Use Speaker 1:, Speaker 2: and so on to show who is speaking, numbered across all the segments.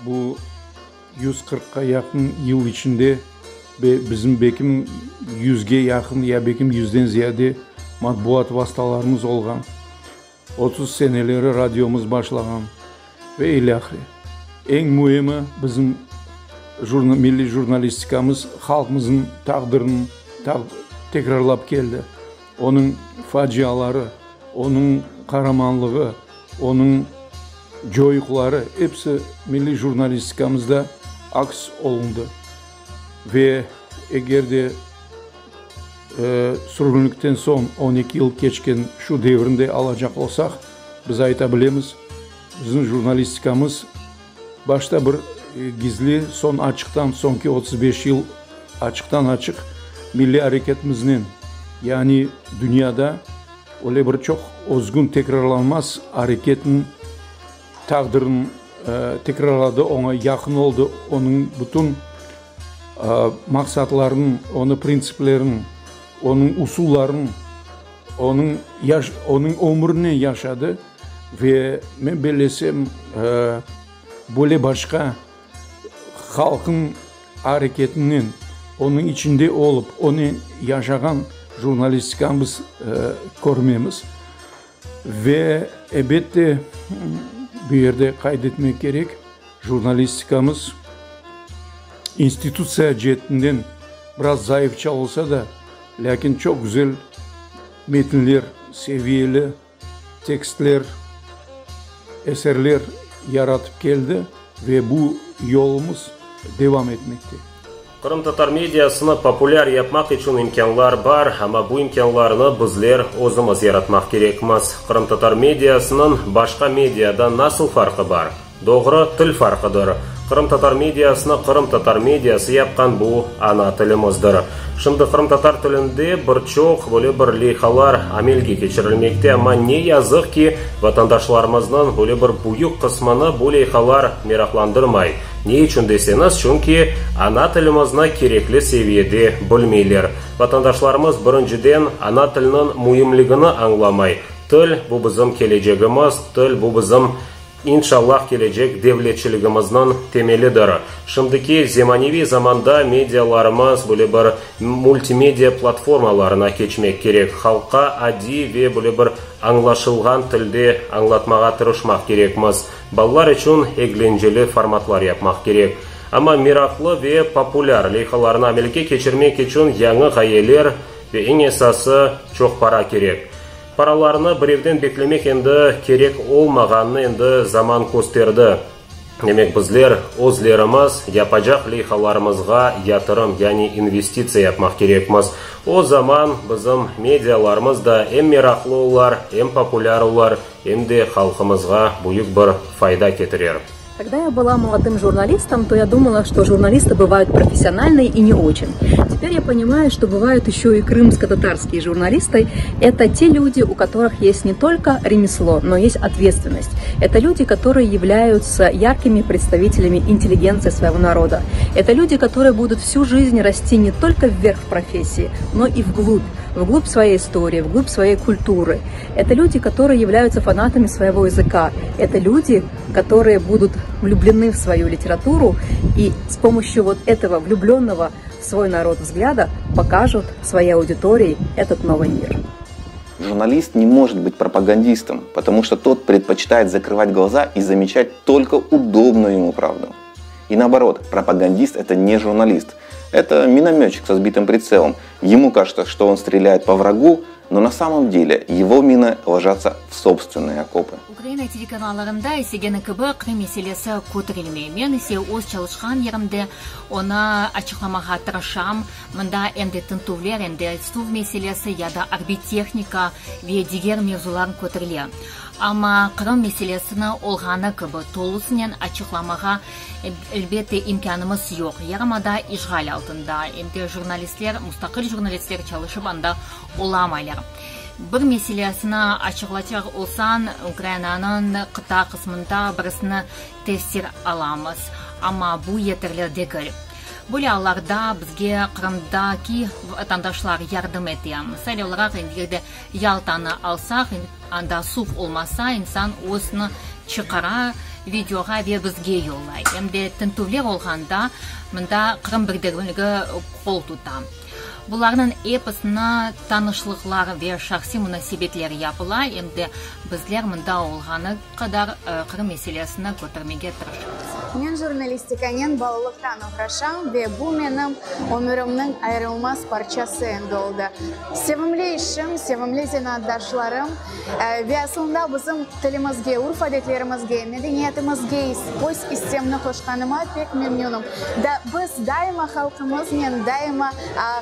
Speaker 1: Bu 140-qa yaqın yıl içinde ve bizim bekim yüzge yaqın ya bekim yüzden ziyade matbuat vastalarımız olğan. 30 seneleri radiomız başlağan ve ilâhre. Eñ müimi, bizim milliy jurnalistikamız halqımıznıñ taqdirini tekrarlap keldi. Onıñ faciaları, onıñ qaramanlığı, onıñ coyuqları episi milliy jurnalistikamızda aks olundı. Ve eger de sürgünlikten soñ 12 yıl keçken şu devirni de alacaq olsaq, biz ayta bilemiz, bizim jurnalistikamız başta bir gizli, soñ açıqtan, soñki 35 yıl açıqtan-açıq milliy areketimiznen, yani dünyada öyle bir çoq özgün, tekrarlanmaz areketniñ taqdirini tekrarladı, oña yaqın oldı, onıñ bütün maqsatlarınıñ, onıñ printsipleriniñ, onıñ usullarınıñ, onıñ yaş, onıñ ömrünen yaşadı ve men bellesem, böyle başqa halqnıñ areketinen, onıñ içinde olıp, onen yaşağan jurnalistikanı biz körmemiz. Ve, ebette, bu yerde qayd etmek kerek, jurnalistikamız institutsiya ceetinden biraz zayıfça olsa da, lâkin çoq güzel metinler, seviyeli tekstler, eserler yaratıp keldi ve bu yolumız devam etmekte.
Speaker 2: Qırımtatar mediasını populâr yapmaq içün imkânlar bar, amma bu imkânlarnı bizler özümiz yaratmaq kerekmiz. Qırımtatar mediasınıñ başqa mediadan nasıl farqı bar? Doğru, til farqıdır. Qırımtatar mediasını qırımtatar mediası yapqan bu ana tilimizdir. Şimdi qırımtatar tilinde bir çoq böyle bir leyhalar amelge keçirilmekte, amma ne yazıq ki, vatandaşlarımıznıñ böyle bir büyük qısmını bu leyhalar meraqlandırmay. Ne içün deseñiz, çünki ana tilimizni kerekli seviyede bilmeyler. Vatandaşlarımız, birinciden, ana tiliniñ müimligini añlamay. Til, bu bizim kelecegimiz, til, bu bizim, inşallah, kelecek devletçiligimizniñ temelidir. Şimdiki zemaneviy zamanda medialarımız böyle bir multimedia platformalarına keçmek kerek, halqqa adiy ve böyle bir añlaşılğan tilde añlatmağa tırışmaq kerekmiz. Balalar içün eglenceli formatlar yapmaq kerek. Amma meraqlı ve populâr leyhalarnı amelge keçirmek içün yañı ğayeler ve eñ esası, çoq para kerek. Paralarnı birevden beklemek endi kerek olmağanını endi zaman kösterdi. Demek, bizler özlerimiz yapacaq leyhalarımızğa yatırım, yani investitsiya yapmaq kerekmiz. O zaman bizim medialarımız da em meraqlı olar, em populâr olar, Em de halqımızğa büyük bir fayda ketirer.
Speaker 3: Когда я была молодым журналистом, то я думала, что журналисты бывают профессиональные и не очень. Теперь я понимаю, что бывают еще и крымско-татарские журналисты. Это те люди, у которых есть не только ремесло, но есть ответственность. Это люди, которые являются яркими представителями интеллигенции своего народа. Это люди, которые будут всю жизнь расти не только вверх в профессии, но и вглубь, вглубь своей истории, вглубь своей культуры. Это люди, которые являются фанатами своего языка. Это люди, которые будут влюблены в свою литературу и с помощью вот этого влюбленного в свой народ взгляда покажут своей аудитории этот новый мир.
Speaker 4: Журналист не может быть пропагандистом, потому что тот предпочитает закрывать глаза и замечать только удобную ему правду. И наоборот, пропагандист – это не журналист. Это минометчик со сбитым прицелом. Ему кажется, что он стреляет по врагу, но на самом деле его мины ложатся в собственные окопы.
Speaker 5: Ukraina telekanallarında istegeni kibi Qırım meselesi köterilmey. Men ise öz çalışqan yerimde onı açıqlamağa tırışam. Mında em de tintüvler, em de suv meselesi ya da arbiy tehnika ve diger mevzular köterile. Amma Qırım meselesini olğanı kibi tolusınen açıqlamağa, elbette, imkânımız yoq. Yarımada işğal altında, em de jurnalistler, mustaqil jurnalistler çalışıp anda olamaylar. Bir meselesini açıqlacaq olsañ, Ukrainanıñ qıta qısmında birisini tefsir alamız, amma bu yeterli degil. Böyle allarda bizge Qırımdaki vatandaşlar yardım ete. Misal olaraq, eger de Yaltanı alsaq, anda suv olmasa, insan özüni çıqara videoğa ve bizge yollay. Em de tintüvler olğanda mında Qırım birdemligi qol tuta. Bularnıñ episini tanışlıqlar ve şahsiy munasebetler yapıla, em de bizler mında olğanı qadar Qırım meselesini kötermege tırışamız.
Speaker 6: Men jurnalistikanen balalıqtan oğraşam ve bu menim ömürimniñ ayırılmaz parçası endi oldı. Sevimli işim, sevimli zenaatdaşlarım ve asılında bizim tilimizge, urf-adetlerimizge, medeniyetimizge öz issemni qoşqanıma pek memnünim. Da, biz daima halqımıznen, daima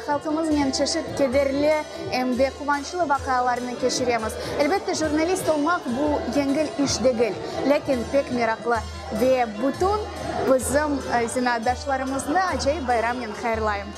Speaker 6: halqımıznen çeşit kederli em de quvançlı vaqialarnı keçiremiz. Elbette, jurnalist olmaq bu yengil iş degil, lâkin pek meraqlı ve bütün bizim zenaatdaşlarımıznı acayip bayramnen hayırlayım.